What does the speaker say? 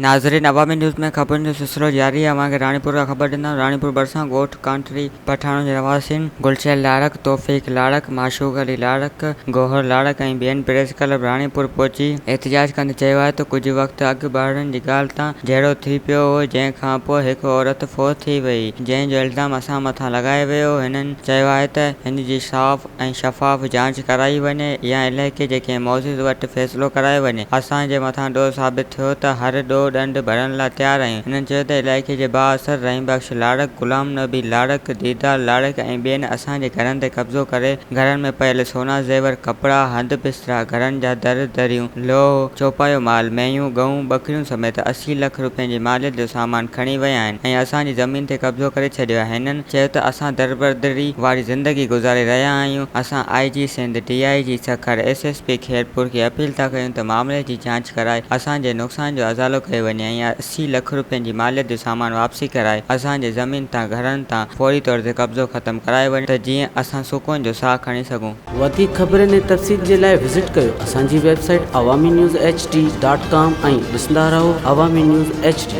ناظرين عوامي نيوز ۾ خبرن جو سلسلو جاري آهي اوهان کي راڻيپور کان خبر ڏيندا آهيون راڻيپور ڀرسان ڳوٺ ڪانٽري پٺاڻو جي رهواسين گلشير لاڙڪ، توفيق لاڙڪ، معشوق علي لاڙڪ، گوهر لاڙڪ ۽ ٻين پريس ڪلب راڻيپور پهچي احتجاج ڪندي چيو آهي ته ڪجهه وقت اڳ ٻارڙن جي ڳالهه تان جهيڙو ٿي پيو هو جنهن کانپوء هڪ عورت فوت ٿي وئي جنهن جو الزام اسان مٿان لڳايو ويو هنن چيو آهي ته هن جي صاف ۽ شفاف جاچ ڪرائي وڃي يا علائقي جي ڪنهن معزز وٽ فيصلو ڪرايو وڃي، اسان جي مٿان ڏوهه ثابت ٿيو ته هر ڏوهه ڏنڊ ڀرڻ لاء تيار آهيون. هنن چيو ته علائقي جي بااثر رحيم بخش لاڙڪ، غلام نبي لاڙڪ، ديدار لاڙڪ ۽ ٻين اسان جي گهرن تي قبضو ڪري گهرن ۾ پيل سونا زيور، ڪپڙا، هنڌ بسترا، گهرن جا در دريون، لوهه، چوپايو مال، مينهيون، ڳئون، ٻڪريون سميت 80 لک روپين جي ماليت جو سامان کڻي ويا آهن ۽ اسان جي زمين تي قبضو ڪري ڇڏيو آهي. هنن چيو ته اسان دربدري واري زندگي گذاري رهيا آهيون، اسان I G Sindh, D I G Sukkur, S S P Khairpur کي اپيل ٿا ڪيون ته معاملي جي جاچ ڪرائي اسان جي نقصان جو ازالو ڪيو وڃي ۽ 80 لک روپين جي ماليت جو سامان واپسي ڪرائي اسان جي زمين تان گهرن تان فوري طور تي قبضو ختم ڪرايو وڃي ته جيئن اسان سڪون جو ساهه کڻي سگهون. وڌيڪ خبرن ۽ تفصيل جي لاء وزٽ ڪيو اسان جي website Awami news H D dot com ۽ ڏسندا رهو عوامي نيوز ايڇ ڊي.